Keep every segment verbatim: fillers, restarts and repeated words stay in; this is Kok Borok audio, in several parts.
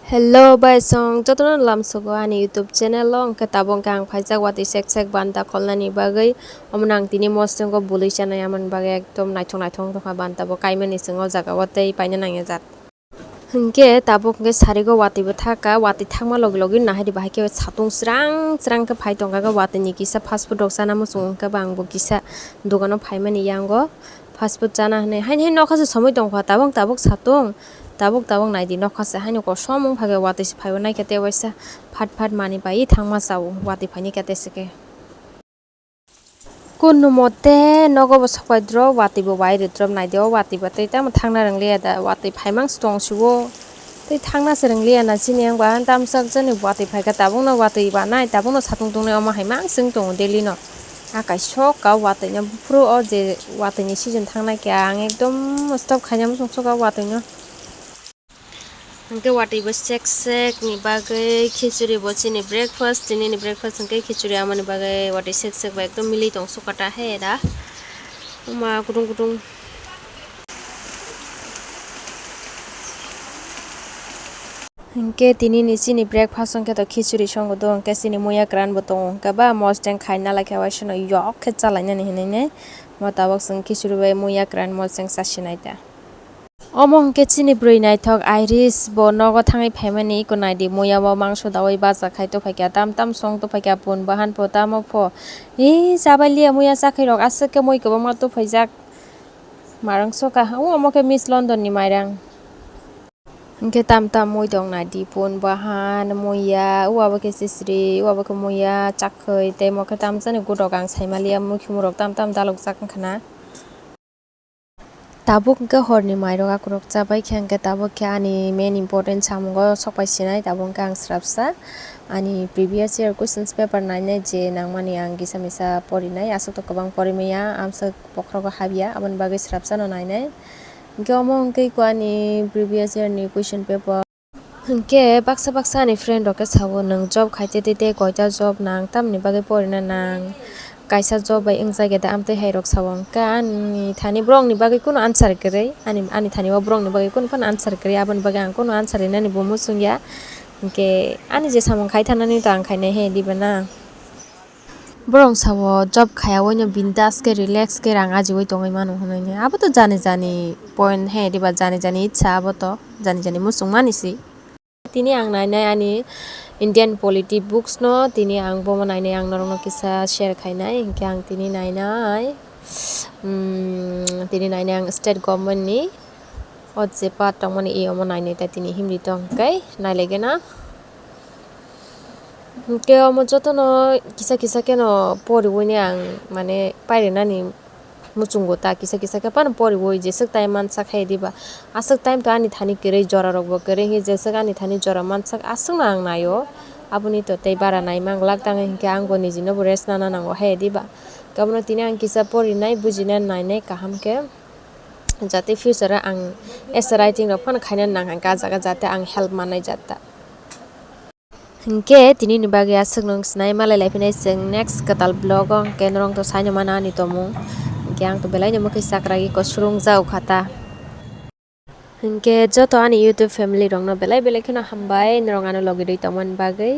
Hello bai song jotono lamsogo ani YouTube channel o, hwnkhe tabuk hwnkhe ang phaijak watwi sek sek banta kholnani bagwi. Omono ang tini mostongo bului chanai, amoni bagwi ekdom naithok naithok wngtongkha banta bo kaimani chwng o jaga o tei paina nangya jat. Hwnkhe tabuk hwnkhe sarigo watwi bo thaka, watwi thakma logi logi nahaidi bahai khe satung srang srang khe phai tongkha, watwi ni kisa fast food rok chana muchung wngkha, bang bo kisa dogano phaimani yango. Fast food chana hinwi haini hai nokha se somoi tongkha, tabuk tabuk satung, tabuk tabuk naidi nokha se haino kosom wngkha khe watwi se phaibo naikhe tei waisa phat phat manwi bai thangma chao watwi phaini khe tei se khe. Kunumote nogo bo sokpai drop watwi bo bai rwdrop naidi o watwi bo tei tamo thangna rwngliya da watwi phaimang se tong sibo. Tei thangna se rwngliya na chini yang ba tamsak jani watwi phaikha tabukno watwi banai tabukno satung tongnai omo hai mang se wng tongo daily no. A kaisok ka watwi no buphuru o je watwi ni season thangnai khe ang ekdom stop khaina muchung sok a watwi no. Hwnkhe watwi bo sek sek ni bagwi khichuri bo chini breakfast, tini ni breakfast hwnkhe khichuri amoni bagwi watwi sek sek bai ekdom milwi tong sokata he da. Oma kutung kutung. Hwnkhe tini ni chini breakfast hwnkhe to khichuri songo do, hwnkhe chini muya kwran bo tongo, hwnkhe ba mosdeng khaina laikha waisano yok khe chalainani hinwi ne. Mo tabok chwng khichuri bai muya kwran mosdeng chasinai ta. Omo hwnkhe chini bwrwi naithok Iris bo nogo thangwi phaimani iko naidi muya bo mangso dawi bacha khai tuphaikha tam tam song tuphaikha pun bahan po tamo pho. Ee chabai liya muya chakhwi rok aswk khe mui kwbangma tuphaijak. Marang soka, o omo khe Miss London ni mairang. Hwnkhe tam tam mui tong naidi, pun bahan, muya, o abo khe sisri, o abo khe muya, chakhwi, tei omo khe tamsani gudok ang saimaliya, mukhumrok tam tam dalokjak wngkha na. Tabuk hwnkhe horni mairok akurok chabai khe, hwnkhe tabuk khe ani main important samungo sokpai sinai, tabuk hwnkhe ang srapsa ani previous year questions paper nainai je nangmani ang kisa misa porinai, aswk to kwbang porimaya, amswk bokhorogo habya, aboni bagwi srapsano nainai. Hwnkhe omo hwnkhe iko ani previous year ni question paper. Hwnkhe baksa baksa ani friend rok khe sao, "Nwng job khaite tei tei koita job nang, tamni bagwi porina nang? Kaisa job bai wngjakya da?" Amtwi hai rok sao. Hwnkhe ani thani borokni bagwi kunu answer kwrwi, ani, ani thani o borokni bagwi kunu phano answer kwrwi, aboni bagwi ang kunu answer rinani bo muchungya. Hwnkhe ani je samung khai thanani to ang khainai he diba na? Borok sao job khaya oino bindas khe relax khe rang ajiui tongwi mano hwnwi. Abo to jani jani point he diba, jani jani itsa, abo to jani jani muchung mani si. Tini ang nainai ani Indian polity books no, tini ang bomo nainai ang norokno kisa share khainai, hinkhe ang tini nainai, mm, tini nainai ang state government ni o je part tongmani e omo nainai ta tini himdi tong khe nailaigena. Hinkhe omo jotono kisa kisa kheno poriui ni ang mane pairinani muchungo ta kisa kisa khe phano poriui jeswk time mansa khe diba. Aswk time to ani thani kwrwi jora rok bo kwrwi hinkhe jeswk ani thani jora mansa aswkno ang naio. Aboni to tei bara nai manglak tang hinkhe ang bo nijino bo rest nana nango he diba. Abono tini ang kisa porinai bujinai nainai kaham khe. Jate future o ang essay writing rok phano khaina nang kha, ah jaga jate ang help manai jata. Hinkhe tini ni bagwi aswk nung sinai malai lai phinai chwng next kwtal vlog o, hinkhe norok to saino mano ani tomung. Hinkhe ang to belai no mwkhwi chakragwi kwsrung jao kha ta. Hinkhe joto ani YouTube family rok no belai belai kheno hambai norok ano logi rwi tongmani bagwi.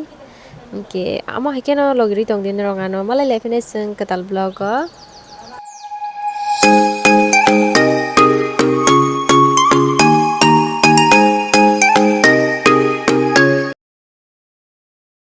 Hinkhe amo hai kheno logi rwi tongdi norok ano malai lai phinai chwng kwtal vlog o.